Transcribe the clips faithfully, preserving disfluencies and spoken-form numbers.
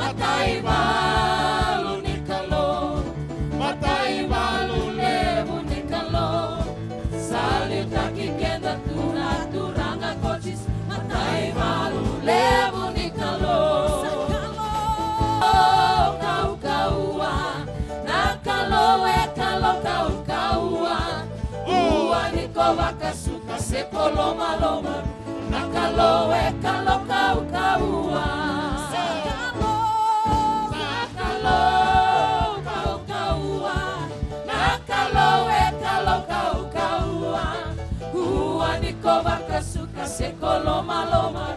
Mataivalu ni Kalou, mataivalu levu ni Kalou. Sa liutaki keda tu na Turaga ko Jisu. Mataivalu levu ni Kalou. Sa Kalou kaukauwa, na Kalou e Kalou kaukauwa. Ua ni ko vakasuka se ko lomaloma. Na Kalou e Kalou kaukauwa. Sa Kalou, sa Kalou kaukauwa. Na Kalou e Kalou kaukauwa. Ua ni ko vakasuka se ko lomaloma.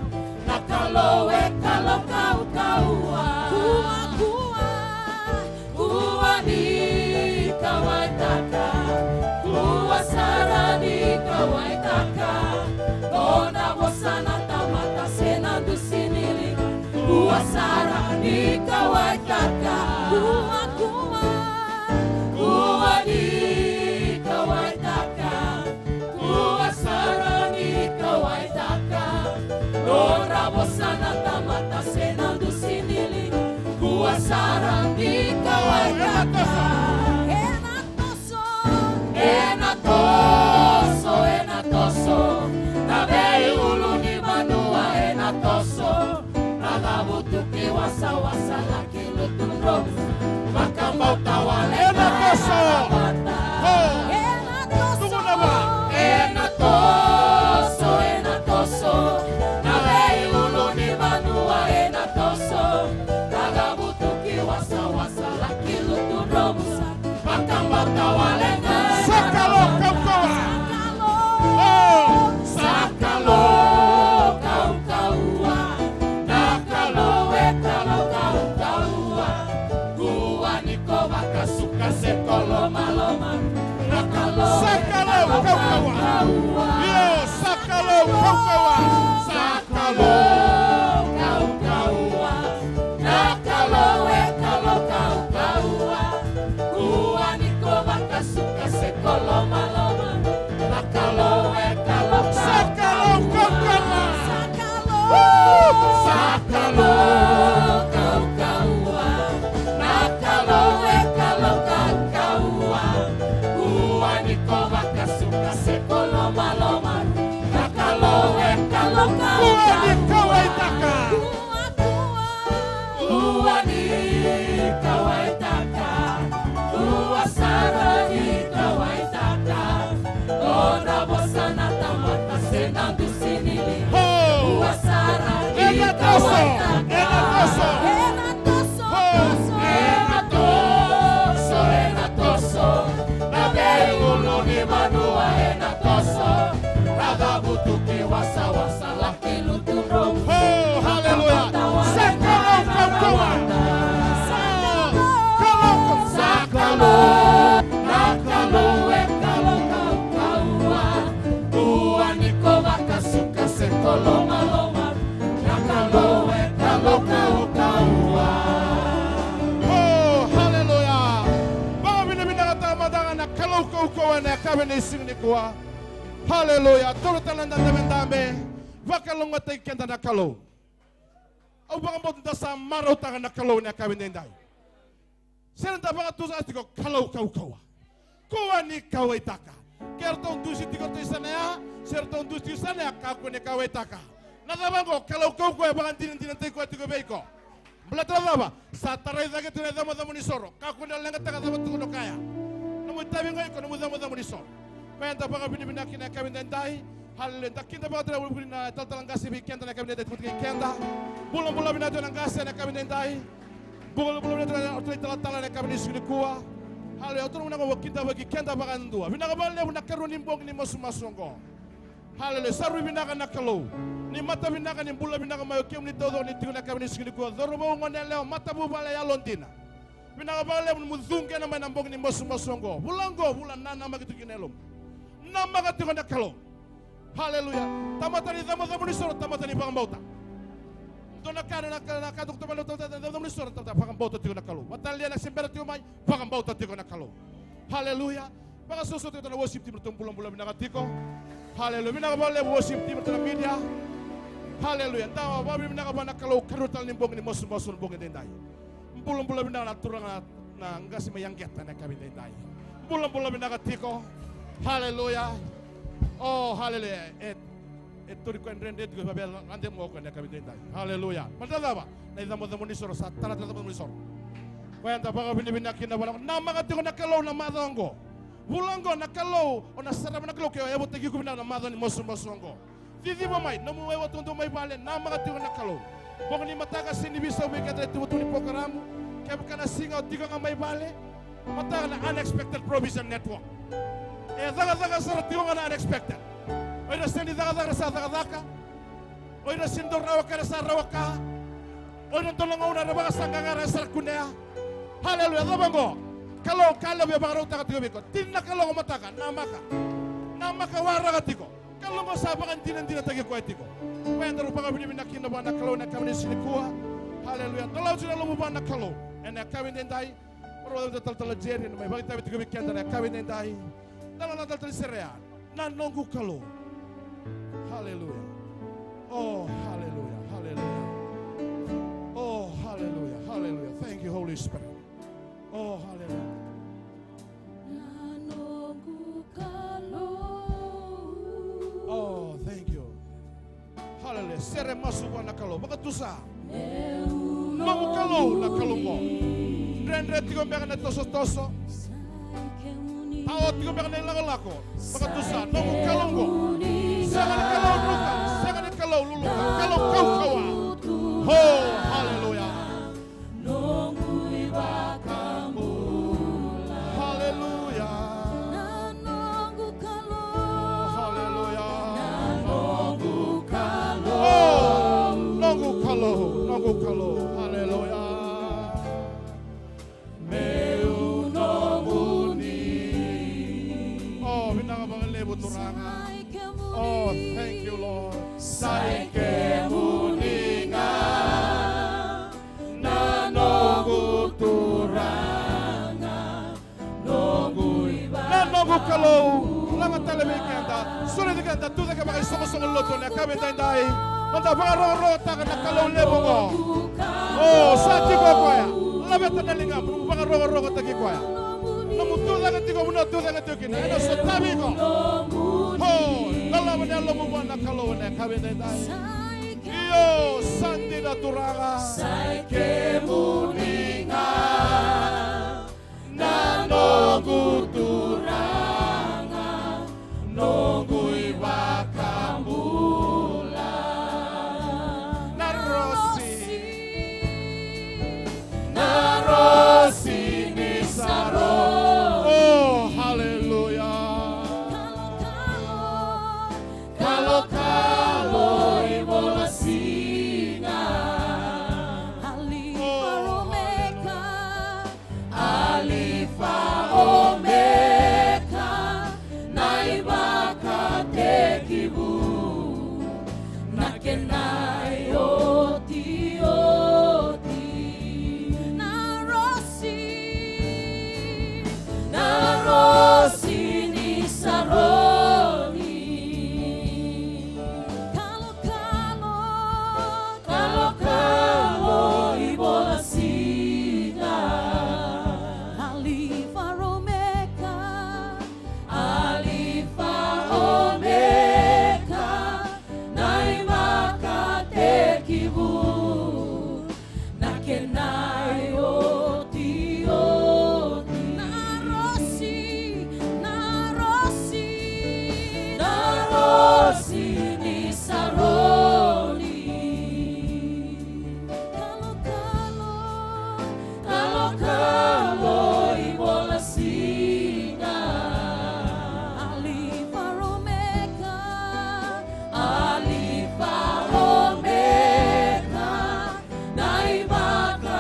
Na Kalou e Kalou kaukauwa. Kua, kua. Kua ni kauwaitaka, kua sara ni kauwaitaka. Nodra vosa na tamata se na dusi ni liga. Kua sara ni kauwaitaka. Kua, kua. Kua ni kauwaitaka. Kua sara ni kauwaitaka. Nodra vosa na tamata se na dusi ni liga. Kua sara ni kauwaitaka. Ena toso. Ena toso, ena toso. Na veiulunivanua ena toso. Na cavutuki wasawasa laki lutu dromu. Vakabauta wale. Ena toso. Ena toso. Ena toso, ena toso. Na veiulunivanua ena toso. Na cavutuki wasawasa laki lutu dromu. Vakabauta wale ga. Sa Kalou kaukauwa. Sa Kalou. Sa Kalou kaukauwa. Na Kalou e Kalou kaukauwa. Kua ni ko vakasuka se ko lomaloma. Na Kalou e Kalou kaukauwa. Io, sa Kalou kaukauwa. Sa Kalou kaukauwa. Na Kalou e Kalou kaukauwa. Kua ni ko vakasuka se ko lomaloma. Na Kalou e Kalou kaukauwa. Sa Kalou kaukauwa. Sa Kalou kaukauwa. Na Kalou e Kalou kaukauwa. Kua ni ko vakasuka se ko lomaloma. Na Kalou e Kalou kaukauwa. Kua ni kauwaitaka. Kua, kua. Kua ni kauwaitaka. Kua sara ni kauwaitaka. Nodra vosa na tamata se na dusi ni liga. Kua sara ni kauwaitaka. Ena toso. Ena toso. Ena toso, ena toso. Na veiulunivanua ena toso. Na cavutuki wasawasa laki lutu dromu. Oh, haleluya. Sa Kalou kaukauwa. Sa Kalou. Sa Kalou. Na Kalou e Kalou kaukauwa. Kua ni ko vakasuka se ko lomaloma. Na Kalou e Kalou kaukauwa. Oh, haleluya. Vakavinavinakataka mada ga na Kalou kaukauwa ena yakavi ni siga nikua. Haleluya. Taura tale na dabedabe. Vakalougatataki keda na Kalou. Au vakabauta da sa marautaka na Kalou ena yakavi edaidai. Sega ni da vakatusa tiko Kalou kaukauwa. Kua ni kauwaitaka. Ke ratou dusi tiko ratou i sana ya, se ratou dusi tiko i sana ya, kakua ni kauwaitaka. Na cava oqo? Kalou kaukauwa e vakadinadinataki koya tiko vei iko. Baleta na cava? Sa tarai cake tu na icabocabo ni soro. Kakua ni leqataka cava tukuna o kaya. Nomu itavi ga iko, nomu icabocabo ni soro. Koya eda vakavinavinaka kina ena yakavi edaidai. Haleluya. Da kidavaka vakatale na talatala qase vei keda ena yakavi edaidai, tukuna vei keda. Bulabula vinaka tu na qase ena yakavi edaidai. Bulabula vinaka tu na talatala ena yakavi ni siga nikua. Haleluya. Au tukuna vinaka, au kidavaki keda vakadua. Vinaka vakalevu na ikarua ni bogi ni masumasu oqo. Haleluya. Sa rui vinaka na Kalou. Ni mata vinaka, ni bula vinaka mai o kemuni taucoko ni tiko ena yakavi ni siga nikua. Cauravou, goneyalewa, matavuvale, yalodina. Vinaka vakalevu ni nomu cuqena mai na bogi ni masumasu oqo. Vula oqo, vula nanamaki tiko kina e yalomu. Namaka tiko na Kalou. Haleluya. Tamata ni icabocabo ni soro, tamata ni vakabauta. Dua na ka, na ka, na ka toko tavale, tamata ni icabocabo ni soro, tamata vakabauta tiko na Kalou. Vata na liga na se bera tiko mai, vakabauta tiko na Kalou. Haleluya. Vakasoso tiko na worship team, ratou bulabula vinaka tiko. Haleluya. Vinaka vakalevu worship team, ratou na media. Haleluya. Da vakavinavinaka vua na Kalou, karua tale ni bogi ni masumasu na bogi edaidai. Bulabula vinaka na turaga na qase mai Yaqeta na yakavi edaidai. Bulabula vinaka tiko. Haleluya. O, haleluya. E, e turi koya dredre tiko, e vavela lade mo koya na yakavi edaidai. Haleluya. Baleta cava? Na icabocabo ni soro, sa tara na icabocabo ni soro. Koya eda vakavinavinaka kina vua na, namaka tiko na Kalou na macawa oqo. Vula oqo na Kalou, o na sarava na Kalou ke o yavutaki iko vinaka na macawa ni masumasu oqo. Ciciva mai, nomu yavutaki mai vale, namaka tiko na Kalou. Bogi ni mataka sega ni veisau vei keda na ituvatuva ni porokaramu. Kevaka na siga o tiko ga mai vale, mataka na Unexpected Provision Network. E cakacaka sara tiko ga na unexpected. O ira sega ni cakacaka era sa cakacaka. O ira sega ni dau rawa ka era sa rawa ka. O ira dau na gauna era vakasaqaqara era sa kunea. Haleluya, cava oqo? Kalou ka levu e vakarautaka tiko vei iko. Tini na kaloko mataka, namaka. Namaka waraka tiko. Kalou oqo sa vakadinadinataki koya tiko. Koya daru vakavinavinaka kina vua na Kalou ena yakavi ni siga nikua. Haleluya. Dolava tiko na lomamu vua na Kalou ena yakavi edaidai. Varau talatala Jerry, na mai vakaitavi tiko vei keda na yakavi edaidai. Da na talatala Serea, na noqu Kalou. Haleluya. Oh, haleluya, haleluya. Oh, haleluya, haleluya. Thank you, Holy Spirit. Oh, haleluya. Na noqu Kalou. Oh, thank you. Haleluya. Sere masu vua na Kalou. Vakatusa. Noqu Kalou na Kalou qo. Dredre tiko beka na tosotoso. Tao tiko beka na ilakolako. Vakatusa. Noqu Kalou qo. Sega ni Kalou druka. Sega ni Kalou luluqa. Kalou kaukauwa. Oh, haleluya. Noqu iVakabula. Haleluya. Na noqu Kalou. Haleluya. Na noqu Kalou. Oh, noqu Kalou, noqu Kalou. Haleluya. Meu nomuni. Oh, vinaka vakalevu Turaga. Oh, thank you, Lord. Sa i kemuni ga. Na noqu Turaga, noqu iVakabula. Na noqu Kalou, laga tale vei keda. Sureti keda, tucake vakaisoqosoqo lotu ena yakavi edaidai. Meda vakarokorokotaka na Kalou levu oqo. O, sa tiko o koya. Laveta na ligamu, nomu vakarokorokotaki koya. Nomu tucake tiko, vanua tucake tiko kina. Ena sotavi iko. O, dolava na yalomu vua na Kalou ena yakavi edaidai. Io, sa dina Turaga. Sa i kemuni ga na noqu Turaga, noqu iVakabula. Na rosi, na rosi ni Saroni. Oh, haleluya. Kalokalo, kalokalo i vola siga. Alifa, oh, Omeka. Alifa, Omeka, na ivakatekivu, na kena iotioti. Na rosi, na rosi ni Saroni. Kalokalo, kalokalo i vola siga. Alifa, Omeka. Alifa, Omeka, na ivakatekivu, na kena iotioti. Na rosi, na rosi, na rosi ni Saroni. Kalokalo, kalokalo i vola siga. Alifa, Omeka. Alifa, Omeka, na ivaka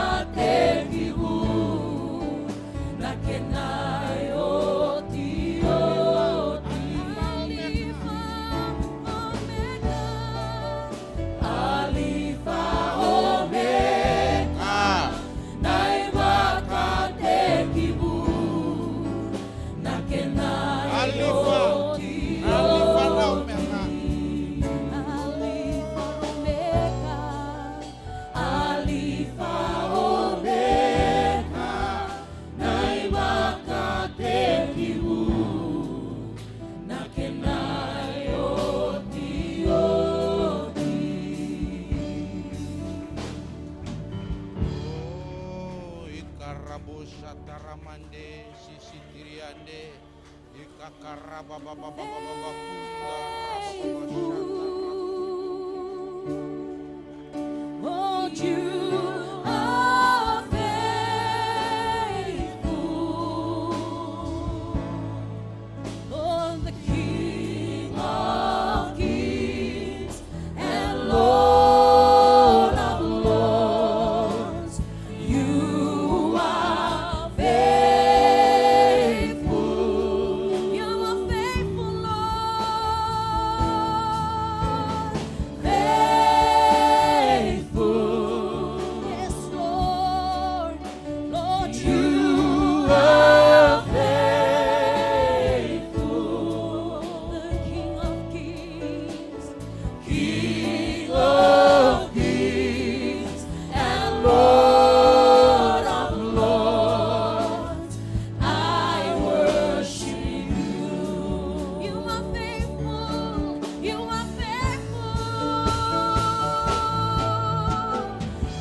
Rabosha taramande sisitiriande ikakarabababababakunda. Oh, you are faithful. Oh, the King of Kings and Lord of Lords, you are faithful. You are faithful, Lord. Faithful. Yes, Lord. Lord, you are faithful. The King of Kings, King of Kings, and Lord of Lords, I worship you. You are faithful. You are faithful.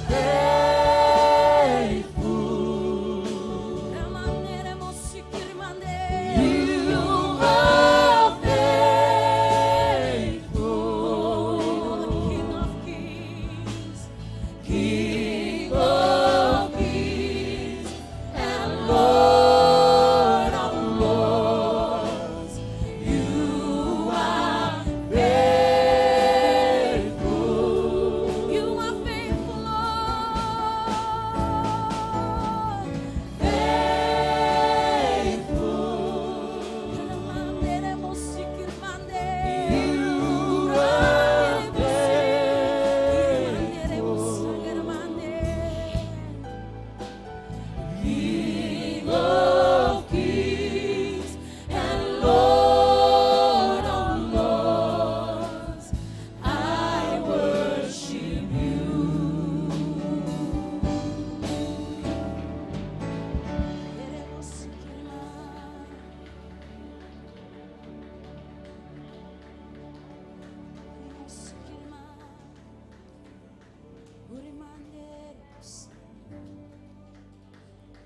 Faithful. You are faithful. King of Kings, King of Kings, and Lord of Lords, you are faithful. You are faithful, Lord. Faithful. You are faithful. King of Kings and Lord of Lords, I worship you.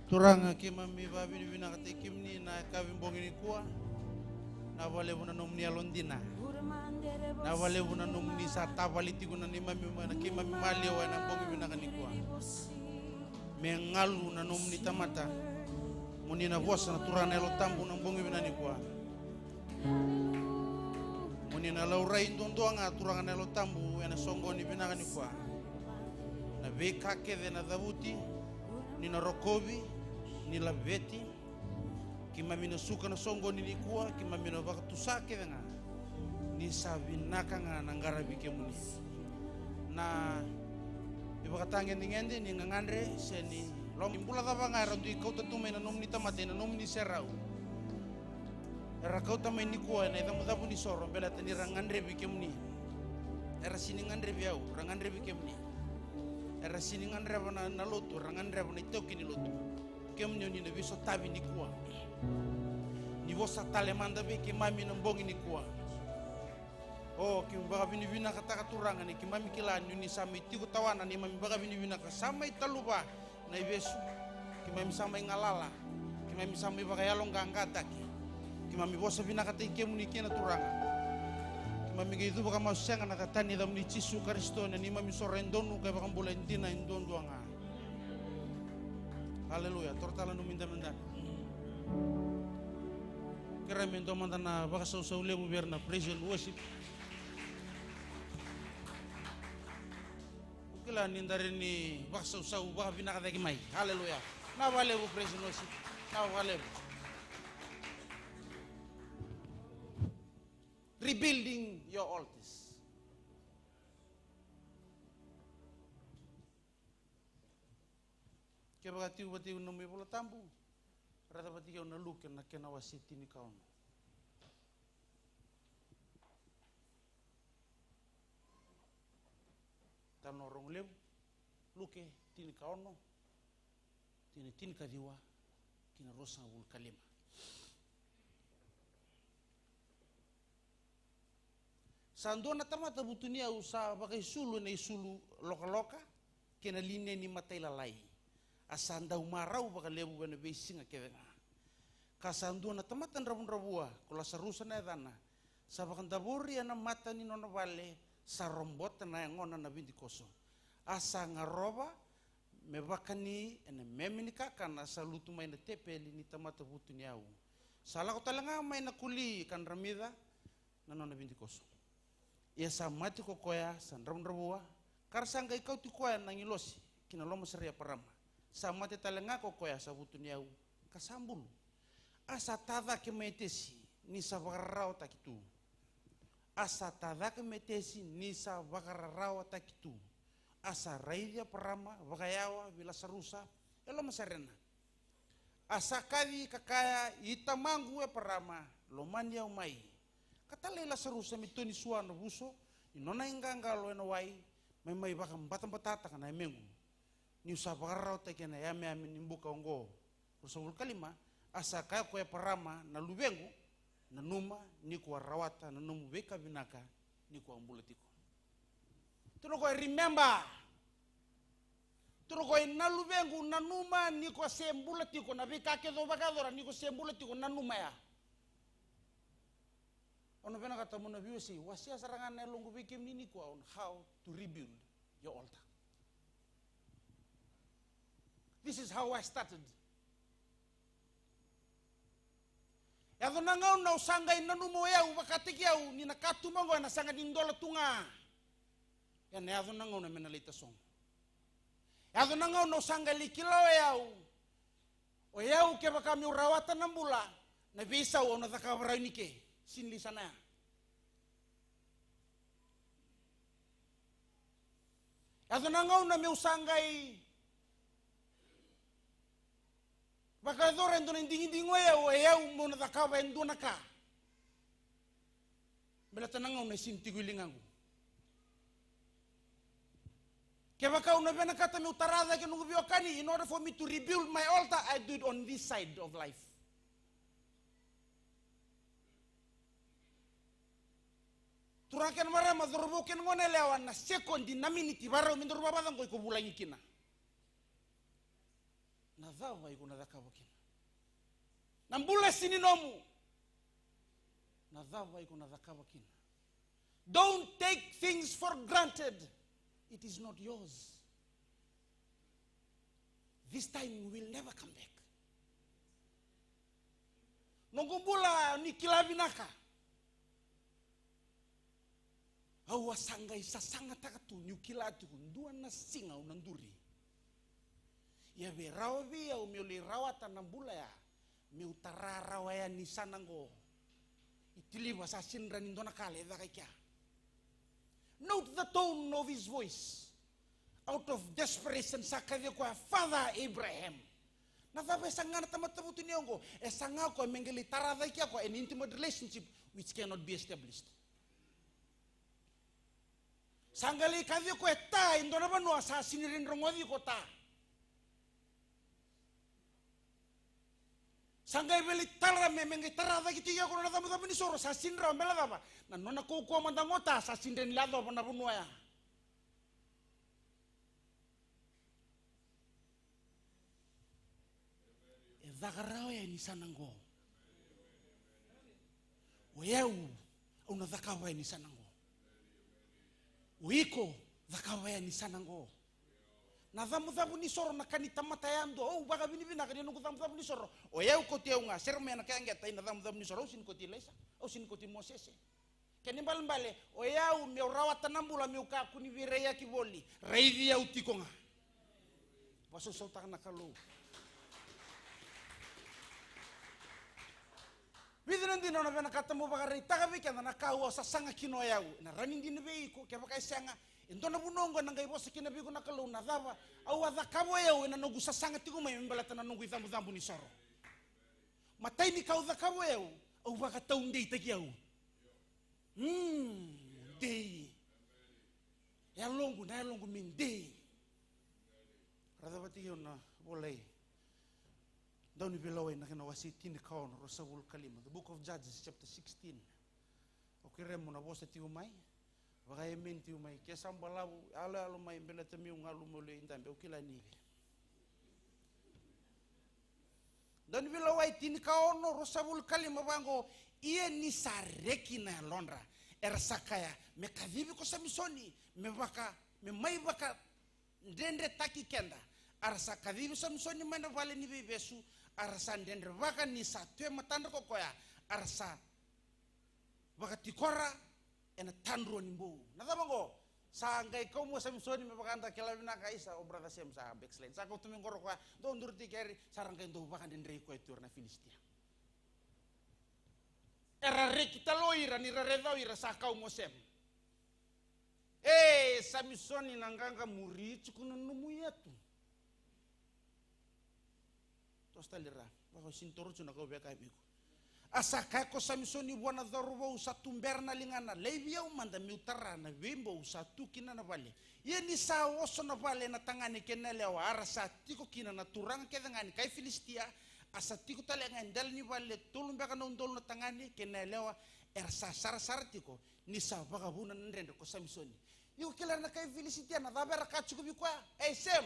Turaga, keimami vakavinavinakataki kemuni na yakavi bogi nikua. Na vakalevu na nomuni yalodina. Na vakalevu na nomuni sa tavale tiko na neimami, na keimami maliwa ena bogi vinaka nikua. Me galu na nomuni tamata. Mo ni na vosa na Turaga na Yalo Tabu na bogi vinaka nikua. Mo ni na laurai duadua ga Turaga na Yalo Tabu ena soqoni vinaka nikua. Na veika kece na cavuti, ni na rokovi, ni laveti. Keimami na suka na soqoni nikua, keimami na vakatusa kece ga. Ni sa vinaka ga na qaravi kemuni. Na ivakatagedegede ni gagadre se ni loma ni bula cava ga era dui kauta tu mai na nomuni tamata ena nomuni serau. Era kauta mai nikua ena icavucavu ni soro, baleta ni ra gadrevi kemuni. Era sini gadrevi au, ra gadrevi kemuni. Era sini gadreva na, na lotu, ra gadreva na itaukei ni lotu. Kemuni o ni na veisotavi nikua. Ni vosa tale mada vei keimami na bogi nikua. O, keimami vakavinavinakataka Turaga ni keimami kila ni o ni sa mai tiko tawana na neimami vakavinavinaka, sa mai taluva na ivesu. Keimami sa mai galala. Keimami sa mai vakayaloqaqataki. Keimami vosa vinakataki kemuni kina Turaga. Keimami qai cuva ka masu sega na ka tani yacamuni Jisu Karisito na neimami soro e donu ka iVakabula e dina e duadua ga. Aleluya. Toro tale na nomu idabedabe. Kerea me dua mada na vakasausau levu vei ira na praise and worship. Au kila ni da rawa ni vakasausau vakavinaka cake mai. Aleluya. Na vakalevu praise and worship. Na vakalevu. Rebuilding your altars. Kevaka tiko vata tiko na nomu iVola Tabu, raica vata tiko na Luke na kena wase tinikaono. Talanoa rogo levu, Luke tinikaono, tikina tinikaciwa ki na ruasagavulu ka lima. Sa dua na tamata vutuniyau sa vakaisulu ena isulu lokaloka kei na lineni matailalai. a sa dau marau vakalevu ena veisiga kece ga. Ka sa dua na tamata dravudravua, ko Lasarusa na yacana, sa vakadavori ena mata ni nona vale, sa robota na yagona na vidikoso. A sa garova me vakani ena meme ni kakana sa lutu mai na tepeli ni tamata vutuniyau. Sa lako tale ga mai na koli ka dramica na nona vidikoso. Ia sa mate ko koya sa dravudravua, ka ra sa qai kauti koya na agilosi ki na lomasere i Eparama. Sa mate tale ga ko koya sa vutuniyau, ka sa bulu. A sa tacake mai Tesi ni sa vakararawataki tu. A sa tacake mai Tesi ni sa vakararawataki tu. A sa raici Eparama vakayawa vei Lasarusa e lomaserena. A sa kaci ka kaya, "I tamaqu Eparama, lomani au mai. Ka talai Lasarusa me toni sua na vuso ni nona iqaqalo ena wai, me mai vakabatabatataka na yamequ. Niu sa vakararawataki ena yameyame ni buka oqo." Ruasagavulu ka lima. A sa kaya ko Eparama na luvequ, "Nanuma ni ko a rawata na nomu veika vinaka ni ko a bula tiko." Tukuna o koya, remember. Tukuna o koya, na luvequ, nanuma ni ko se bula tiko, na veika kece o vakayacora ni ko se bula tiko, nanuma ya. Au na vinakata mo na veiwasei, wasea sara ga na yaloqu vei kemuni nikua on how to rebuild your altar. This is how I started. Yaco na gauna au sa qai nanuma o yau vakataki au ni na katuba oqo ena sega ni dola tu ga. Ena yaco na gauna me na lai tasogo. Yaco na gauna au sa qai lai kila o yau. O yau kevaka meu rawata na bula, na veisau au na cakava rawa ni ke. Sini lisana ya. Yaco na gauna meu sa qai vakayacora e dua na digidigi o yau, o yau meu na cakava e dua na ka. Baleta na gauna e sini tiko i ligaqu. Kevaka au na vinakata meu tara cake noqu veiwekani, in order for me to rebuild my altar, I do it on this side of life. Turaga kei na marama, cauravou kei na goneyalewa, na sekodi, na miniti, vakarau me daru vavaca oqo iko vulagi kina. Na cava iko na cakava kina? Na bula e sini nomu. Na cava iko na cakava kina? Don't take things for granted. It is not yours. This time will never come back. Noqu bula ni kila vinaka. Au a sa qai sasagataka tu niu kila tiko dua na siga au na duri. Ia vei rawa vei au meu lai rawata na bula ya, meu tara rawa yani sana qo. I tiliva sa sini rawa ni dua na ka lai caka i kea. Note the tone of his voice. Out of desperation sa kaci koya, "Father Abraham." Na cava e saga na tamata vutuniyau oqo? E saga koya me qai lai tara cake koya an intimate relationship which cannot be established. Sa qai lai kaci koya, "Ta, e dua na vanua sa sini rawa ni rogoci iko, ta." Sa qai veli tara me, me qai tara cake tiko ya ko na camucamu ni soro, sa sini rawa, bela cava? Na nona kaukaua mada qo, ta, sa sini rawa ni lai yacova na vanua ya. E caka rawa yani sana qo. O yau, au na cakava yani sana qo. O iko, cakava yani sana qo. Na camucamu ni soro na ka ni tamata yadua, au vakavinavinaka ni noqu camucamu ni soro. O yau kauti au ga, Seremaia na kena qeta, ena camucamu ni soro, au sini kauti Ilaisa, au sini kauti Mosese. Kena ibalebale, o yau meu rawata na bula meu kakua ni veiraiyaki voli. Raici au tiko ga. Vakasausautaka na Kalou. Vica na dina au na vinakata meu vakaraitaka vei keda na ka au a sasaga kina o yau. Ena rawa ni dina vei iko, kevaka e sega, e dua na vanua oqo ena qai vosa kina vei iko na Kalou, na cava au a cakava o yau ena noqu sasaga tiko mai me baleta na noqu icabucabu ni soro. Matai ni ka au cakava o yau, au vakataudeitaki au. Hmm, dei. Yaloqu, na yaloqu me dei. Raica vata kei au na vola i Dauniveilewai na kena wase tinikaono, ruasagavulu ka lima. The book of Judges, chapter sixteen. Au kerea mo na vosa tiko mai. Vakaemeni tiko mai. Ke sa balavu, yaloyalo mai, baleta meu galu meu lewe i dabe, au kila ni vei. Dauniveilewai tinikaono, ruasagavulu ka lima, vaqo: Ia ni sa reki na yalodra, era sa kaya, me kacivi ko Samisoni, me vaka, me mai vakadredretaki keda. A ra sa kacivi Samisoni mai na vale ni veivesu, a ra sa dredrevaka ni sa tu e matadra ko koya, a ra sa vakatikora ena tadrua ni bou. Na cava oqo? Sa qai kau mai o Samisoni, me vaka da kila vinaka, isa, o brother Sam sa backslide. Sa kau tu mai qori o koya, dou duri tiko keri, sa ra qai dau vakadredrei koya tu o ira na Filisitia. Era reki tale o ira ni ra raica o ira sa kau mai o Sam. E, Samisoni, na qaqa muri tiko na nomu iyatu. Toso tale ira, vaka o sini toro tu na ka au via kaya vei iko. A sa kaya ko Samisoni vua na cauravou sa tubera na ligana, laivi au mada meu tara na veibou sa tu kina na vale. Ia ni sa oso na vale, na tagane kei na yalewa, a ra sa tiko kina na turaga kece ga ni kai Filisitia. A sa tiko tale ga e dela ni vale e tolu beka na udolu na tagane kei na yalewa, era sa sarasara tiko ni sa vakavuna na dredre ko Samisoni. Iko kila ira na kai Filisitia na cava era kaya tiko vei koya? Ei Sam,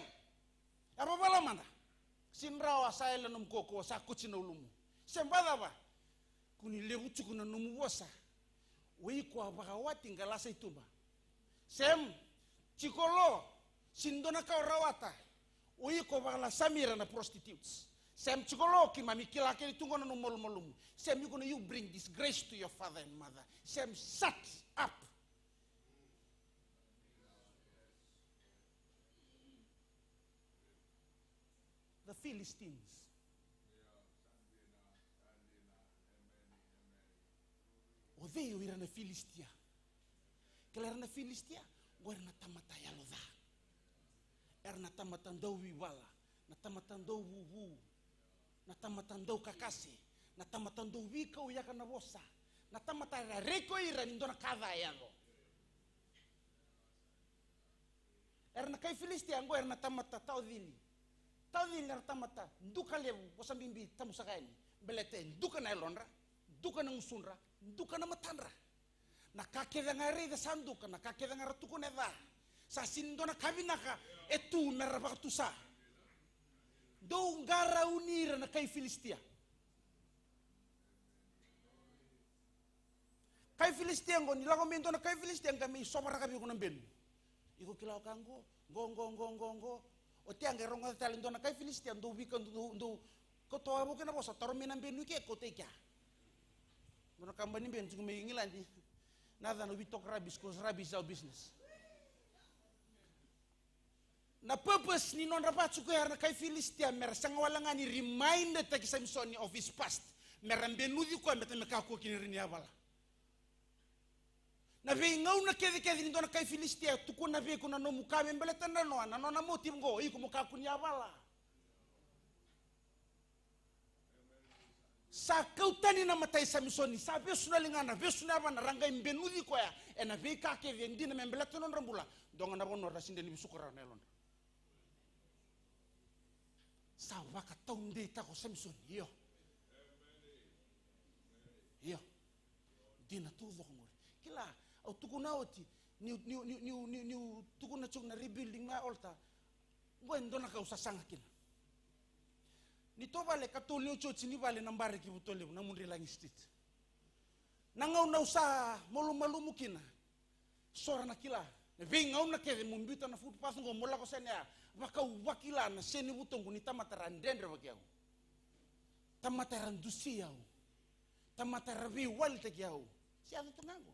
yavavala mada. Sini rawa, sa yali na nomu kaukauwa, sa koti na ulumu. Sam, vacava? Kua ni levu tiko na nomu vosa. O iko a vakawati, qai lasa i tuba. Sam, tiko lo, sini dua na ka o rawata. O iko vakalasami ira na prostitutes. Sam, tiko lo, keimami kila kece tu qo na nomu malumalumu. Sam, iko na, you bring disgrace to your father and mother. Sam, shut up. The Philistines. O cei o ira na Filisitia? Kila ira na Filisitia, qo era na tamata yalo ca. Era na tamata dau veivala, na tamata dau vuvu, na tamata dau kakase, na tamata dau veikauyaka na vosa, na tamata era reki o ira ni dua na ka ca e yaco. Era na kai Filisitia, qo era na tamata taocili. Taocili era tamata duka levu, vosa bibi, tamusaka yani. Baleta e duka na yalodra, duka na gusudra, duka na matadra. Na ka kece ga e raica sa duka, na ka kece ga era tukuna e ca. Sa sini dua na ka vinaka e tu me ra vakatusa. Dou qarauni ira na kai Filisitia. Kai Filisitia qo, ni lako mai dua na kai Filisitia, qai mai sovaraka vei iko na benu. Iko kila o ka qo, qo, qo, qo, qo, qo. Oti ya qai rogoca tale dua na kai Filisitia, dou vika, dou, dou, dou kauta wavoki na vosa, taro mai na benu i ke, kauta i kea. Dua na kabani benu tiko mai Igiladi. Na yacana, we talk rubbish, 'cause rubbish is our business. Na purpose ni nodra vatu ko ya na kai Filisitia, me ra sega wale ga ni remindtaki Samisoni of his past. Me ra benuci koya, me ta me kakua kina ira ni yavala. Na veigauna kecekece ni dua na kai Filisitia e tukuna vei iko na nomu ka me baleta na noa, na nona motive qo, iko mo kakua ni yavala. Sa kau tani na mata i Samisoni, sa vesu na ligana, vesu na yavana, ra qai benuci koya ena veika kece e dina me baleta na nodra bula. Dua ga na vanua ra sega ni vesuka rawa na yalodra. Sa vakataudeitaka o Samisoni, io. Io. Dina taucoko qori. Kila, au tukuna oti, niu, niu, niu tukuna tiko na rebuilding my altar. Qo e dua na ka au sasaga kina. Ni tovale, katolu ni otioti ni vale na Bareki, Vutolevu, na Mudrelagi Street. Na gauna au sa malumalumu kina, so ra na kila. Na veigauna kece mo biuta na footpath qo mo lako sene ya, vaka au vakila na sene vutoqu ni tamata ra dredrevaki au. Tamata ra dusi au. Tamata ra veiwalitaki au. Se yaco tu ga qo.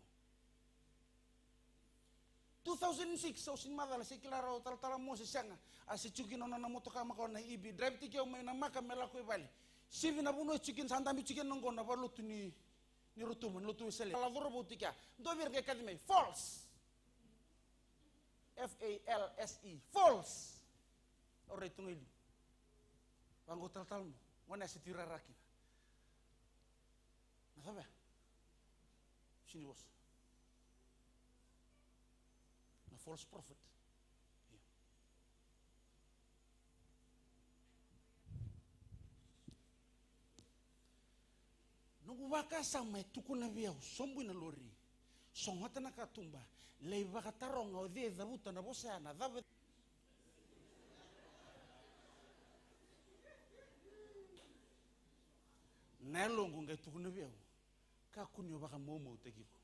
Two thousand six, au sini macala, se kila rawa o Talatala Mose, sega. A se tiko kina nona motoka makawa na E B, drive tiko au mai Namaka me lako i vale. Sivi na vanua e tiko kina, sa dabe tiko kina qo na valotu ni, ni Rotuma, ni lotu Wesele. Lako cauravou tiko ya. Dua vei ira qai kaci mai, false. F A L S E, false. Au rai tu ga i liu. Vaqo Talatala Mo, gone ya se tu i rara kina. Na cava ya? Sini vosa. Na false prophet. Io. Noqu vakasama e tukuna vei au, sobu ina lori, sogota na katuba, lai vakataroga o cei e cavuta na vosa ya, na cava. Na yaloqu qai tukuna vei au, kakua ni o vakamaumautaki iko.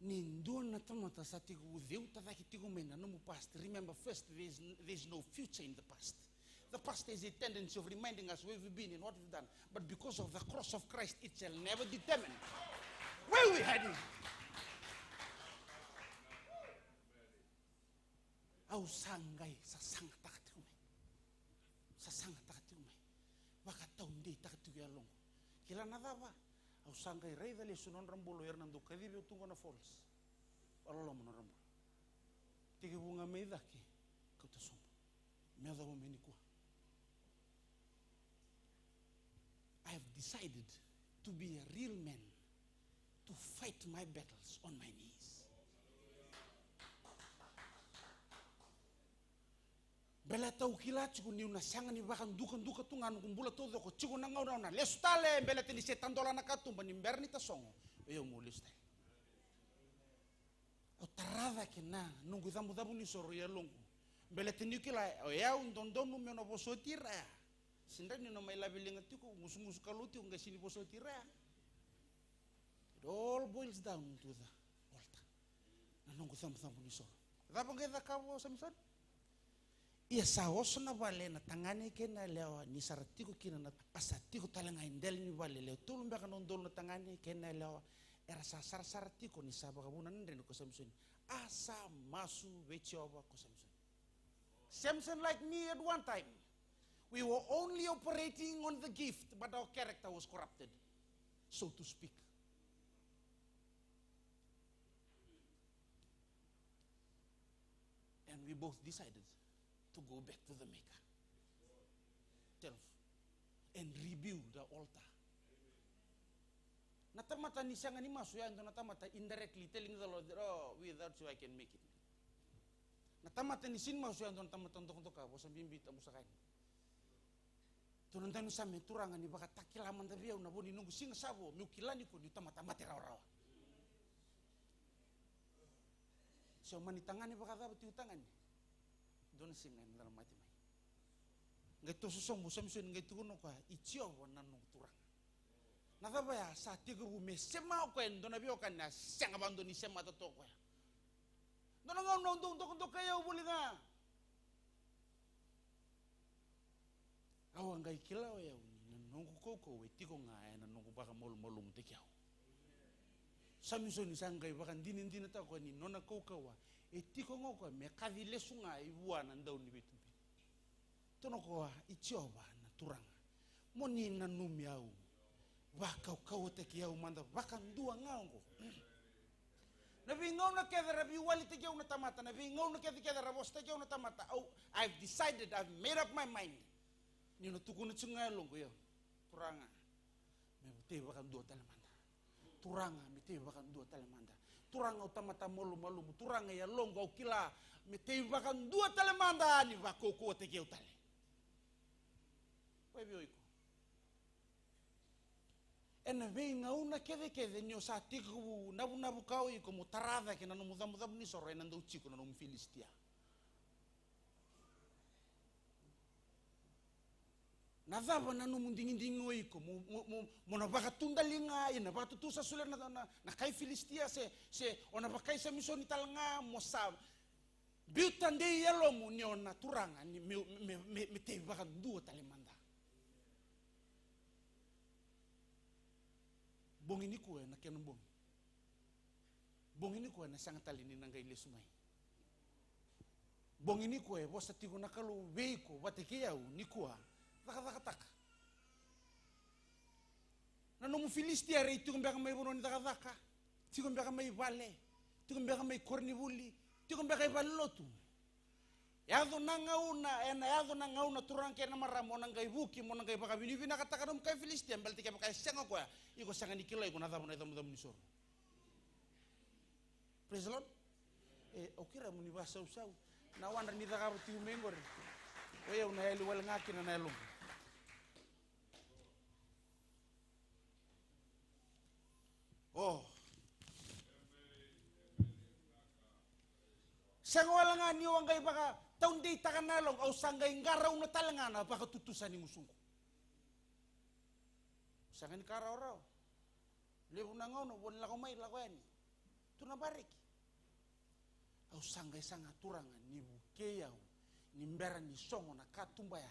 Ni dua na tamata sa tekivu ceuta cake tiko mai na nomu past, remember first, there is, there is no future in the past. The past is a tendency of reminding us where we've been and what we've done. But because of the cross of Christ, it shall never determine where we're heading. Au sa qai sasagataka tiko mai. Sasagataka tiko mai. Vakataudeitaka tiko e yaloqu. Kila na cava? Au sa qai raica lesu na nodra bula o ira na dau kacivi au tu qo na Falls. Vakaloloma nodra bula. Tekivu ga mai cake, kauta sobu. Me yacova mai nikua. I have decided to be a real man, to fight my battles on my knees. Baleta au kila tiko niu na sega ni vakadukaduka tu ga noqu bula taucoko, tiko na gauna au na lesu tale, baleta ni se tadola na katuba ni bera ni tasogo, o yau meu lesu tale. Au tara cake na noqu icavucavu ni soro e yaloqu. Baleta niu kila o yau dodonu meu na vosoti ira ya. Sega ni na mai lavi liga tiko, gusugusu kalou tiko, qai sega ni vosoti ira ya. It all boils down to the altar. Na noqu icavucavu ni soro. Cava qai cakava o Samisoni? Ia sa oso na vale na tagane kei na yalewa ni sa ra tiko kina na, a sa tiko tale ga e dela ni vale lewe tolu beka na udolu na tagane kei na yalewa, era sa sarasara tiko ni sa vakavuna na dredre ko Samisoni. A sa masu vei Jiova ko Samisoni. Samson, like me at one time, we were only operating on the gift, but our character was corrupted, so to speak. And we both decided to go back to the Maker self and rebuild the altar. Na tamata ni sega ni masu ya e dua na tamata indirectly telling the Lord that, "Oh, without you I can make it." Na tamata ni sega ni masu ya e dua na tamata dokadoka, vosa bibi, tabu saka yani. Dua na daunisame, Turaga, ni vakatakila mada vei au na vo ni noqu siga sa vo, meu kila ni ko ni tamata mate rawarawa. Se o mani tagane vakacava tiko tagane, dua na siga ena dau mate mai. Qai toso sobu o Samisoni qai tukuna o koya, "I Jiova na noqu Turaga." Na cava ya? Sa tekivu me sema o koya e dua na veiwekani a sega vakadua ni semata toka o koya. Dua na gauna au dau dokadokai au voli ga. Au a qai kila o yau ni na noqu kaukauwa e tiko ga ena noqu vakamalumalumutaki au. Samisoni sa qai vakadinadinataka o koya ni nona kaukauwa e tiko ga o koya me kaci lesu ga i vua na dau ni veituberi. Tukuna o koya, "I Jiova na Turaga, mo ni nanumi au, vakaukauwataki au mada vakadua ga oqo." Na veigauna kece ra veiwalitaki au na tamata, na veigauna kecekece ra vosataki au na tamata, au, I've decided, I've made up my mind. Niu na tukuna tiko ga e yaloqu, io, Turaga, me tei vakadua tale mada. Turaga, me tei vakadua tale mada. Turaga, au tamata malumalumu. Turaga, e yaloqu au kila, me tei vakadua tale mada ni vakaukauwataki au tale. Koya vei o iko. Ena veigauna kecekece ni o sa tekivu navunavuka o iko mo tara cake na nomu cabucabu ni soro, ena dau tiko na nomu Filisitia. Na cava na nomu digidigi o iko mo, mo, mo, mo na vakatudaliga, ina vakatutusa solia na, na, na kai Filisitia, se, se o na vakai Samisoni tale ga mo sa biuta dei e yalomu ni o na Turaga ni me, me, me, me tei vakadua tale mada. Bogi nikua ena kena bogi. Bogi nikua ena sega tale ni na qai lesu mai. Bogi nikua e vosa tiko na Kalou vei iko vata kei au nikua, cakacakataka. Na nomu Filisitia era tiko beka mai vanua ni cakacaka, tiko beka mai vale, tiko beka mai koronivuli, tiko beka i valelotu. Yaco na gauna, ena yaco na gauna, turaga kei na marama, mo na qai vuki, mo na qai vakavinavinakataka nomu kai Filisitia, baleta kevaka e sega o koya, iko sega ni kila iko na cava na icamucamu ni soro. Praise the Lord. E, au kila mo ni vasausau. Na wadra ni cakava tiko mai qori. O yau na yali wale ga kina na yaloqu. O. Sega wale ga niu a qai vakataudeitaka na yaloqu, au sa qai qarauna tale ga na vakatutusa ni gusuqu. Sega ni ka rawarawa. Levu na gauna, vo ni lako mai, lako yani. Tu na bareki. Au sa qai saga, Turaga, ni vukei au, ni bera ni sogo na katuba ya.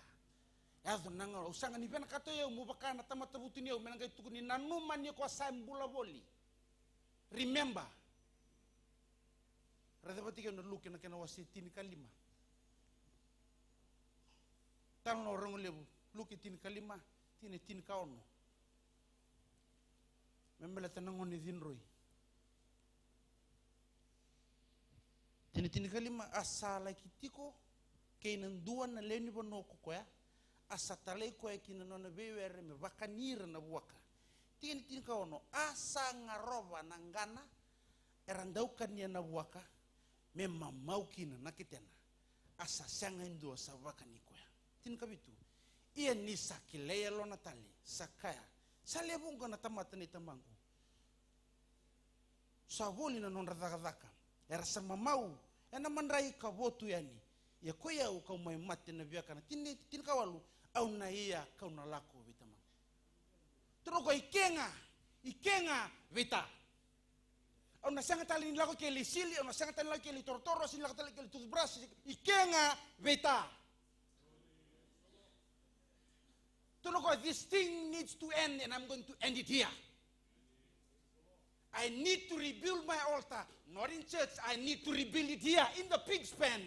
Yaco na gauna, au saga ni vinakata o yau meu vaka na tamata vutuniyau, me na qai tukuni, nanuma ni ko a sa bula voli. Remember. Raica vata kei au na Luke na kena wase tinikalima. Talanoa rogo levu, Luke tinikalima, tikina e tinikaono. Me baleta na gone cidroi. Tikina tinikalima, a sa laki tiko kei na dua na lewe ni vanua ko koya, a sa talai koya ki na nona veiwere me vakani ira na vuaka. Tikina tinikaono, a sa garova na qana era dau kania na vuaka, me mamau kina na ketena, a sa sega e dua sa vakani koya. Tinikavitu, ia ni sa kilai yalona tale, sa kaya, sa lewe vuqa na tamata nei tamaqu sa voli na nodra cakacaka, era sa mamau ena madrai ka votu yani. Ia koi au kau mai mate na viakana. Tini, tinikawalu, au na ia kau na lako vei tamaqu. Tukuna o koya, i ke ga, i ke ga vei ta. Au na sega tale ni lako i ke lai sili, au na sega tale ni lako i ke lai torotoro, au sega ni lako tale i ke lai toothbrush, i ke ga vei ta. Tukuna o koya, this thing needs to end and I'm going to end it here. I need to rebuild my altar, not in church. I need to rebuild it here in the pig's pen.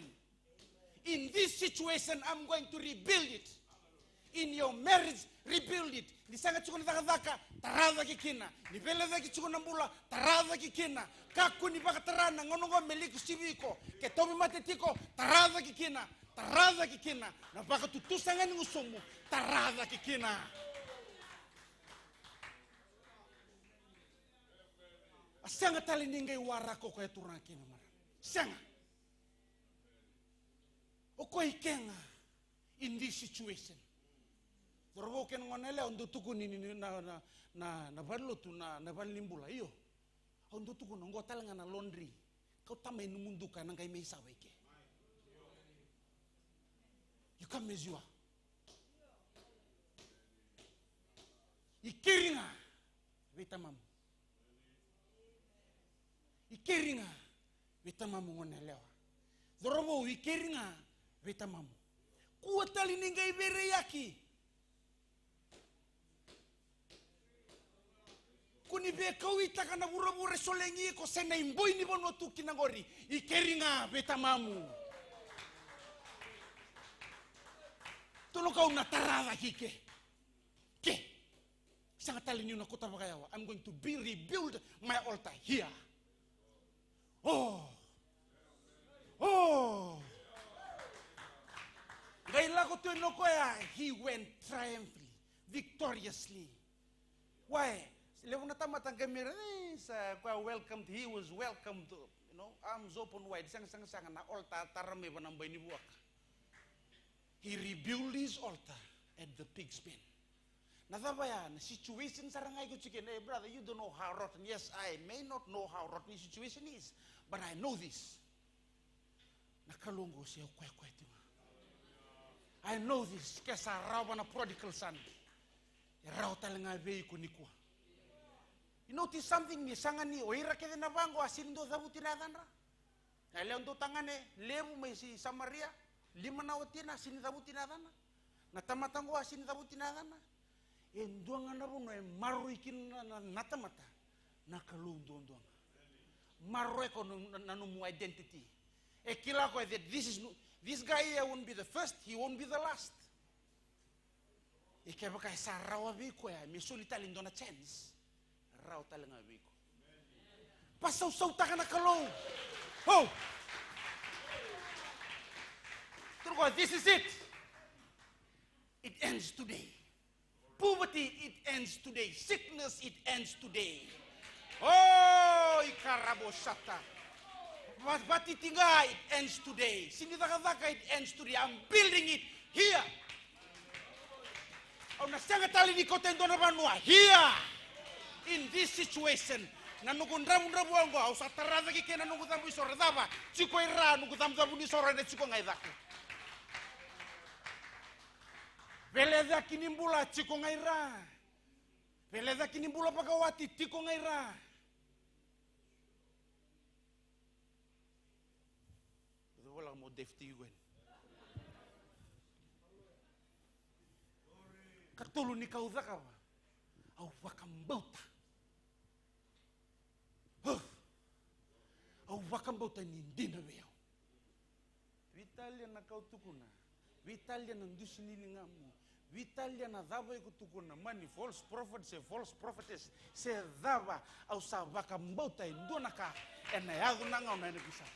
In this situation, I'm going to rebuild it. In your marriage, rebuild it. Ni sega tiko na cakacaka, tara cake kina. Ni veilecayaki tiko na bula, tara cake kina. Kakua ni vakatara na gauna oqo me liki sivi iko. Ke tauvimate tiko, tara cake kina. Tara cake kina. Na vakatutusa ga ni gusumu, tara cake kina. A sega tale ni qai waraka o koya, turaga kei na marama. Sega. O koya i ke ga in this situation. Cauravou kei na goneyalewa, au dau tukuni ni, ni, na, na, na, na valenilotu, na, na valenibula, io. Au dau tukuna, oqo tale ga na laundry. Kauta mai nomu duka, ena qai mai sava i ke. You come as you are. I keri ga vei tamamu. I keri ga vei tamamu, goneyalewa. Cauravou, i keri ga vei tamamu. Kua tale ni qai veiraiyaki. Ko ni veikauwaitaka na vuravura e solegi iko se na iboi ni vanua tu kina qori. I keri ga vei tamamu. Tukuna o koya, au na tara cake i ke. Ke. Sega tale niu na kauta vakayawa. I'm going to be, rebuild my altar here. Oh. Oh. Qai lako tu o koya, he went triumphantly, victoriously. Why? Levu na tamata qai mera, eh, sa koya welcomed, he was welcomed, you know, arms open wide. Sega, sega, sega, na altar tara mai vua na bai ni vuaka. He rebuilt his altar at the pig's pen. Na cava ya, na situation sara ga iko tiko kina. Hey, brother, you don't know how rotten. Yes, I may not know how rotten your situation is, but I know this. Na Kalou oqo se o koya, koya tiko ga. I know this. Ke sa rawa na prodigal son, e rawa tale ga vei iko nikua. You notice something, ni saga ni o ira kece na vaqo a sega ni dau cavuti na yacadra. Na lewe dau tagane levu mai Samaria, lima na watina, a sega ni cavuti na yacana. Na tamata oqo a sega ni cavuti na yacana. E dua ga na vanua e maroroi kina na, na, na tamata, na Kalou duadua ga. Maroroya na, na, na nomu identity. E kila o koya that this is no, this guy here won't be the first, he won't be the last. E kevaka e sa rawa vei koya me soli tale e dua na chance, rawa tale ga vei iko. Pasausautaka na Kalou. Oh! Tukuna o koya, this is it. It ends today. Poverty, it ends today. Sickness, it ends today. Oh, ikarabo sata. Va-, vatitiqa, it ends today. Sega ni cakacaka, it ends today. I'm building it here. Au na sega tale ni kauta e dua na vanua. Here, in this situation, Na noqu dravudravua oqo, au sa tara cake kina na noqu cabu isoro. Cava? Tiko i ra noqu cabucabu ni soro, ena tiko ga i cake. Velecaki ni bula, tiko ga i ra. Velecaki ni bula vakawati, tiko ga i ra. Cau volaka mo defti iko yani. Katolu ni ka au cakava, au vakabauta. Huh. Au vakabauta ni dina vei au. Veitalia na ka au tukuna. Veitalia na dusi ni ligamu. Veitalia na cava iko tukuna, mani false prophet se false prophetess se cava, au sa vakabauta e dua na ka ena yaco na gauna ena veisau.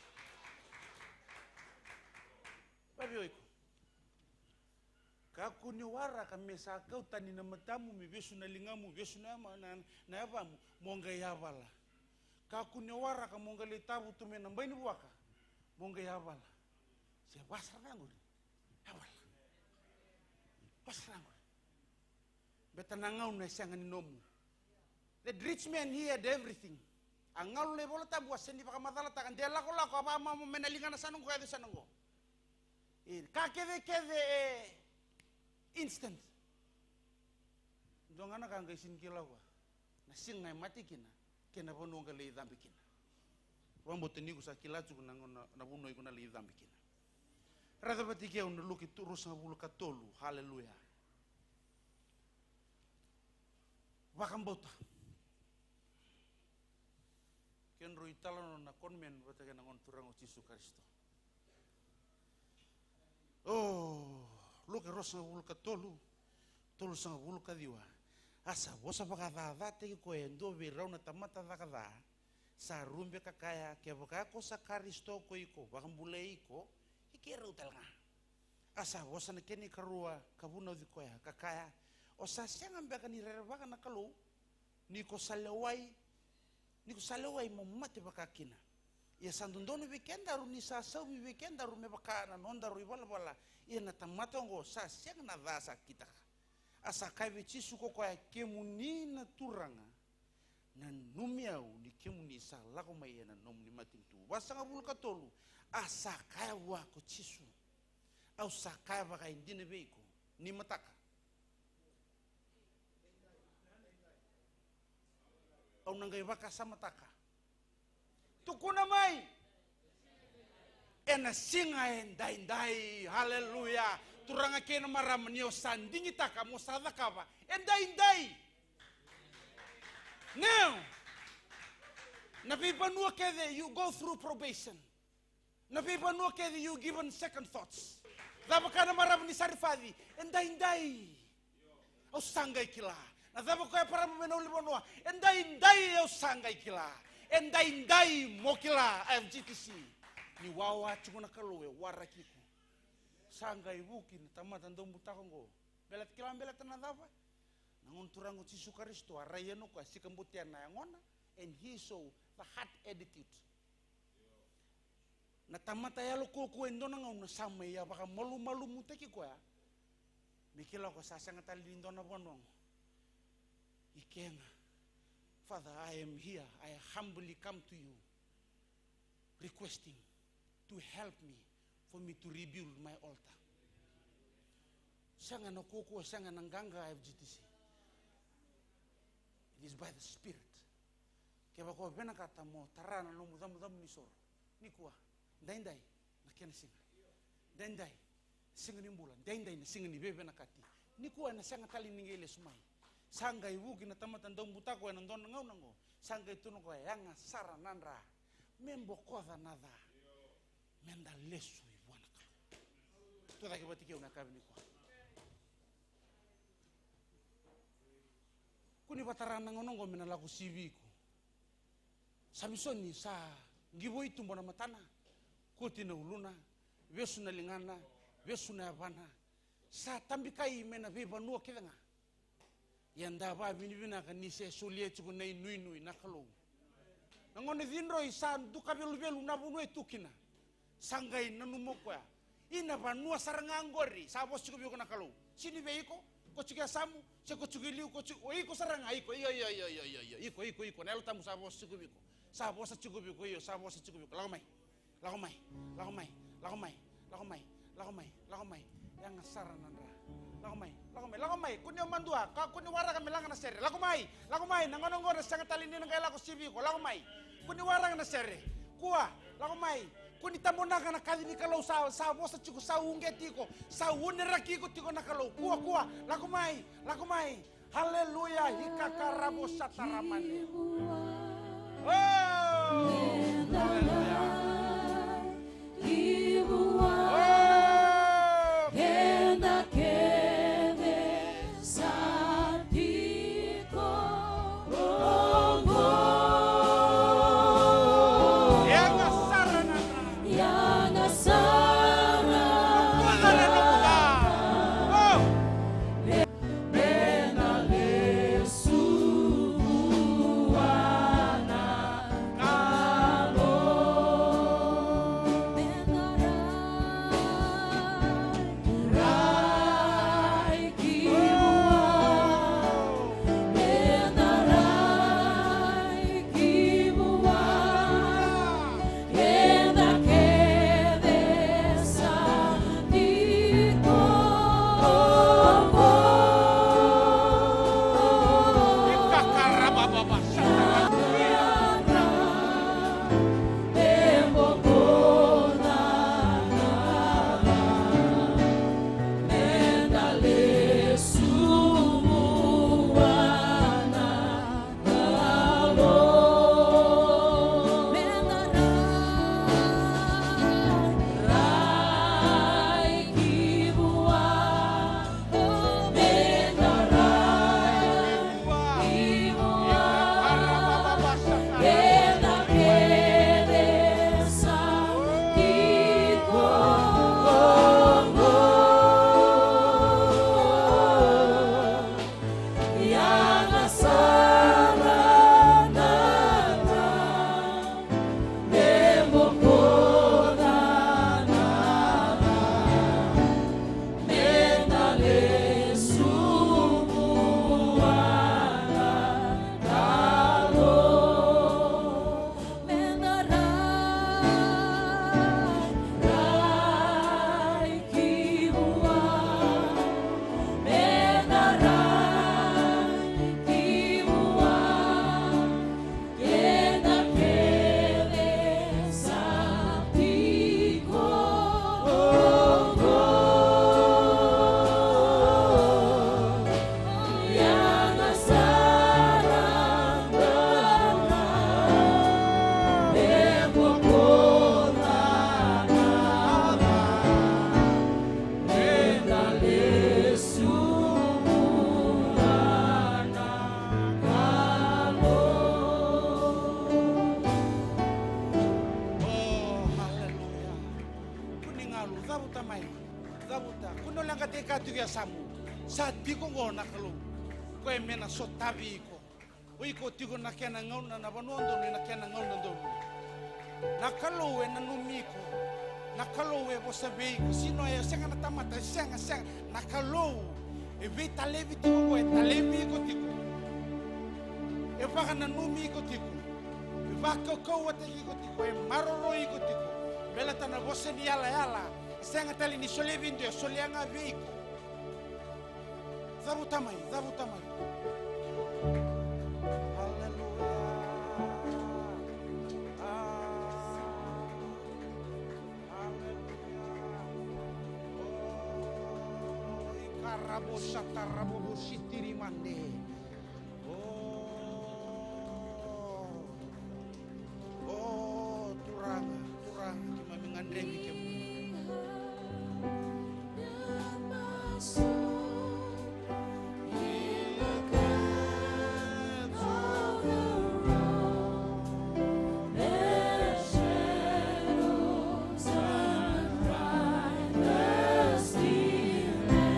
Vavei o iko. Kakua ni waraka me sa kau tani na matamu, me vesu na ligamu, vesu na yama-, na, na yavamu, mo qai yavala. Kakua ni waraka mo qai lai tavutu mai na bai ni vuaka, mo qai yavala. Se vaka sara ga qori. Yavala. Vaka sara ga qori. Beta na gauna e sega ni nomu. That rich man, he had everything. A galu na iVola Tabu, a sega ni vakamacalataka, de lakolako, a vakamama mai na ligana sa noqo, yaco sa noqo. E, ka kecekece e instant. Dua ga na ka qai sega ni kila o koya na siga e mate kina, kei na vanua qai lai cabe kina. Vakabauta ni ko sa kila tiko na, na, na vanua iko na lai cabe kina. Raica vata kei au na Luke tu, ruasagavulu ka tolu. Haleluya. Vakabauta. Kedrau italanoa na con man vata kei na Gone Turaga o Jisu Karisito. O, Luke ruasagavulu ka tolu, tolusagavulu ka ciwa. A sa vosa vakacacataki koya e dua vei rau na tamata caka ca, sa rube ka kaya, kevaka ko sa Karisito ko iko, vakabulai iko, i keirau tale ga. A sa vosa na kena ikarua ka vunauci koya ka kaya, o sa sega beka ni rerevaka na Kalou, ni ko sa lewai, ni ko sa lewai mo mate vakakina? Ia sa dodonu vei kedaru ni sa saumi vei kedaru me vaka na nodaru ivalavala. Ia na tamata oqo sa sega na ca sa kitaka. A sa kaya vei Jisu ko koya, kemuni na Turaga, nanumi au ni kemuni sa lako mai ena nomuni matanitu. Vasagavulu ka tolu. A sa kaya vua ko Jisu, au sa kaya vakaidina vei iko, ni mataka au na qai vakasamataka. Tukuna mai. Ena siga edaidai. Haleluya. Turaga kei na marama, ni o sa digitaka mo sa cakava edaidai. Now, na veivanua kece, you go through probation. Na veivanua kece, you given second thoughts. Cava kaya na marama ni Sarifaci? Edaidai au sa qai kila. Na cava koya e parama mai na ulunivanua? Edaidai au sa qai kila. Edaidai mo kila, I F G T C, ni wawa tiko na Kalou e waraki iko. Sa qai vuki na tamata daubutako oqo. Baleta kila, baleta na cava? Na Gone Turaga o Jisu Karisito, a rai yani o koya, sikabotea na yagona, and he saw the heart attitude. Na tamata yalo kuakua e dua na gauna sa mai a vakamalumalumutaki koya. Me kila o koya sa sega tale ni dua na vanua oqo. I ke ga. Father, I am here. I humbly come to you, requesting to help me, for me to rebuild my altar. Sega na kuakua, sega na qaqa, F G T C. It is by the Spirit. Kevaka o vinakata mo tara na nomu camucamu ni soro nikua, daidai na kena siga. Daidai na siga ni bula, daidai na siga ni veivinakati. Nikua ena sega tale ni qai lesu mai. Sa qai vuki na tamata daubutako ena dua na gauna oqo. Sa qai tukuna o koya, yaga sara na dra me bokoca na ca, meda lesu i vua na Kalou. Tucake vata kei au na yakavi nikua. Kua ni vakatara na gauna oqo me na lako sivi iko. Samisoni sa qivoi tuba na matana, koti na uluna, vesu na ligana, vesu na yavana. Sa tabikai mai na veivanua kece ga. Ia da vakavinavinaka ni se solia tiko na inuinui na Kalou. Na gone cidroi sa duka veluvelu na vanua e tu kina. Sa qai nanuma o koya, i na vanua sara ga oqori sa vosa tiko vei iko na Kalou. Sega ni vei iko. Ko tiko e yasamu, se ko tiko e liu, ko tiko, o iko sara ga, iko, io, io, iko, iko, iko, na Yalo Tabu sa vosa tiko vei iko. Sa vosa tiko vei iko, io, sa vosa tiko vei iko. Lako mai, lako mai, lako mai, lako mai, lako mai, lako mai, lako mai. Yaga sara na dra. Lako mai, lako mai, lako mai. Kua ni o madua, ka kua ni waraka me laga na sere. Lako mai, lako mai, na gauna oqo na sega tale ni na qai lako sivi iko. Lako mai. Kua ni waraka na sere. Kua, lako mai. Kua ni tabonaka na kaci ni Kalou sa, sa vosa tiko, sa uqeti iko, sa uneraki iko tiko na Kalou. Kua, kua, lako mai, lako mai. Haleluya, hikakarabo sataramane. Oh, haleluya. Oh. Keda kece sa tiko oqo. Yaga sara na dra. Yaga sara na dra. Yaga sara na dra. Oh. Me na lesu vua na Kalou. Me na rai, rai ki vua. Me na rai ki vua. Keda kece sa tiko oqo. Oh, haleluya. Kua ni galu, cavuta mai. Cavuta. Kua ni o leqataka tiko e yasamu. Sa tiko oqo na Kalou. Koya me na sotavi iko. O iko tiko na kena gauna, na vanua donu, na kena gauna donu. Na Kalou e nanumi iko. Na Kalou e vosa vei iko. Sega ni o ya, sega na tamata, sega, sega. Na Kalou e veitalevi tiko oqo, e talevi iko tiko. E vakananumi iko tiko. E vakaukauwataki iko tiko, e maroroi iko tiko. Baleta na vosa ni yalayala e sega tale ni solia vei dua, e solia ga vei iko. Cavuta mai, cavuta mai. Aleluya. Ah. Aleluya. Oh, ikarabo satarabo bositiri mande. Oh. Oh, Turaga, Turaga, keimami gadrevi kemuni.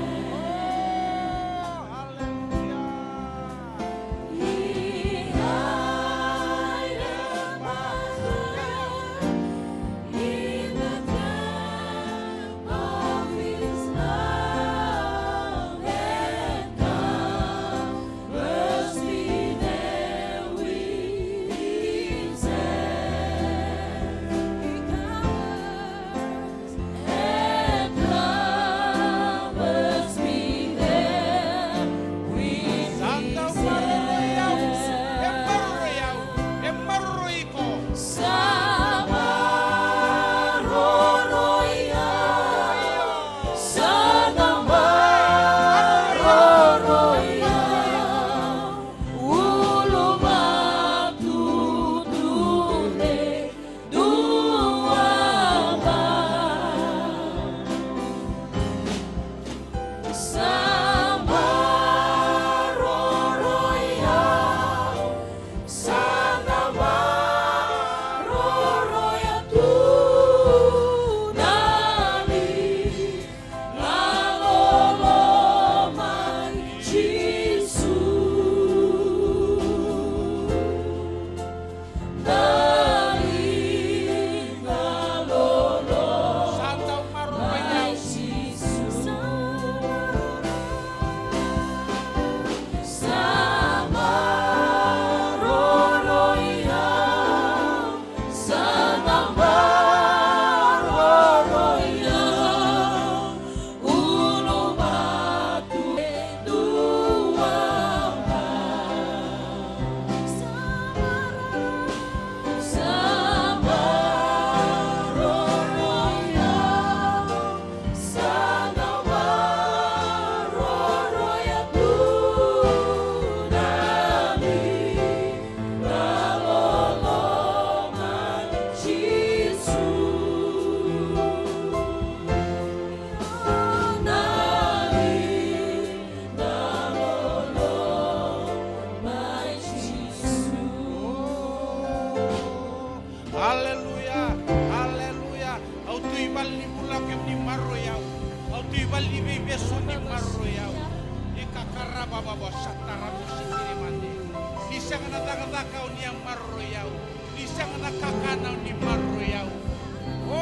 Oh, haleluya. Ni veivesu ni maroroi au. Ni kakarava vava satara mo sikiri mande. Ni sega na cakacaka au ni a maroroi au. Ni sega na kakana au ni maroroi au. O,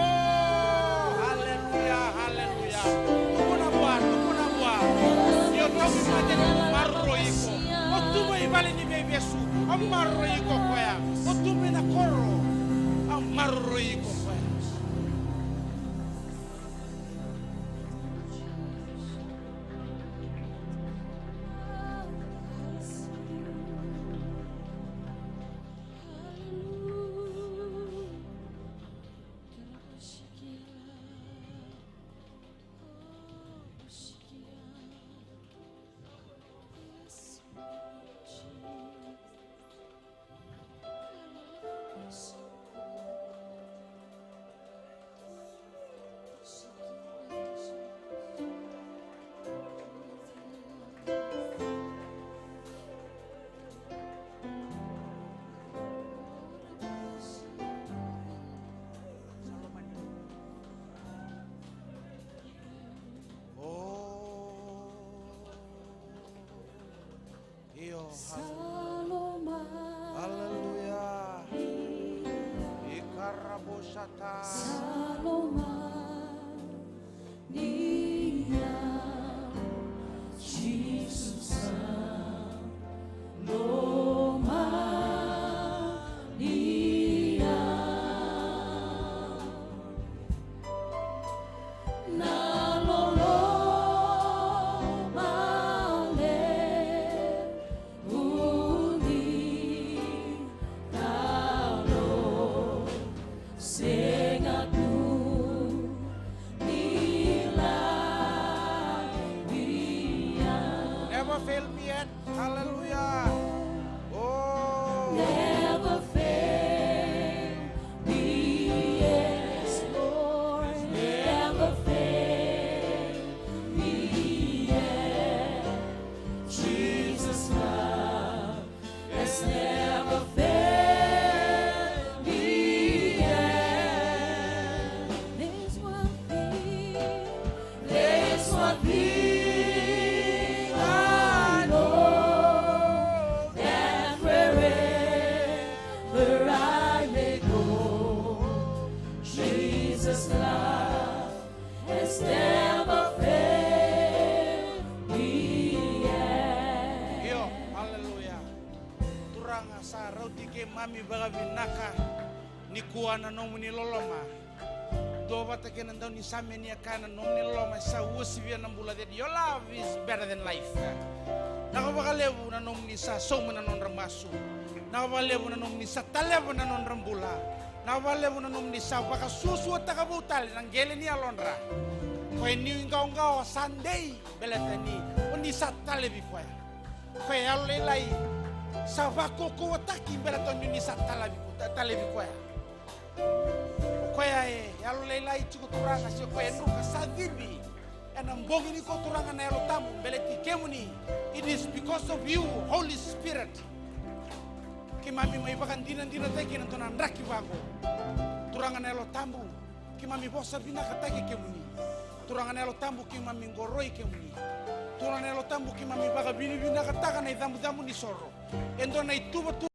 haleluya, haleluya. Tukuna vua, tukuna vua. Io, tauvimate ni maroroi iko. O tu mai vale ni veivesu, a maroroi iko koya. O tu mai na koro, a maroroi iko koya. Io, haleluya. Haleluya. Ikaraboshata. Never fail me yet. Hallelujah. Oh. Never fail me yet, Lord. Never fail me yet. Jesus' love has never failed me yet. There's one thing, there's one thing I know, that wherever I may go, Jesus' love has never failed me yet. Io, haleluya. Turaga, sa rauti keimami vakavinaka nikua na nomuni loloma. Duavata kei na daunisame ni a kaya na nomuni loloma e sa uasivia na bula, that your love is better than life. Vinaka vakalevu na nomuni sa sauma na nodra masu. Vinaka vakalevu na nomuni sa taleva na nodra bula. Vinaka vakalevu na nomuni sa vakasuasuataka vou tale na qele ni yalodra. Koya niu iqawaqawa sa dei baleta ni o ni sa talevi koya. Koya e yalo lailai sa vakaukauwataki baleta ni o ni sa talevi, ta-, talevi koya. O koya e yalo lailai tiko, Turaga, se o koya e druka sa civi ena bogi nikua, Turaga, na Yalo Tabu, baleti kemuni. It is because of you, Holy Spirit. Keimami mai vakadinadinataki ena dua na draki vaqo. Turaga na Yalo Tabu, keimami vosa vinakataki kemuni. Turaga na Yalo Tabu, keimami qoroi kemuni. Turaga na Yalo Tabu, keimami vakavinavinakataka na icabucabu ni soro. E dua na ituvatuva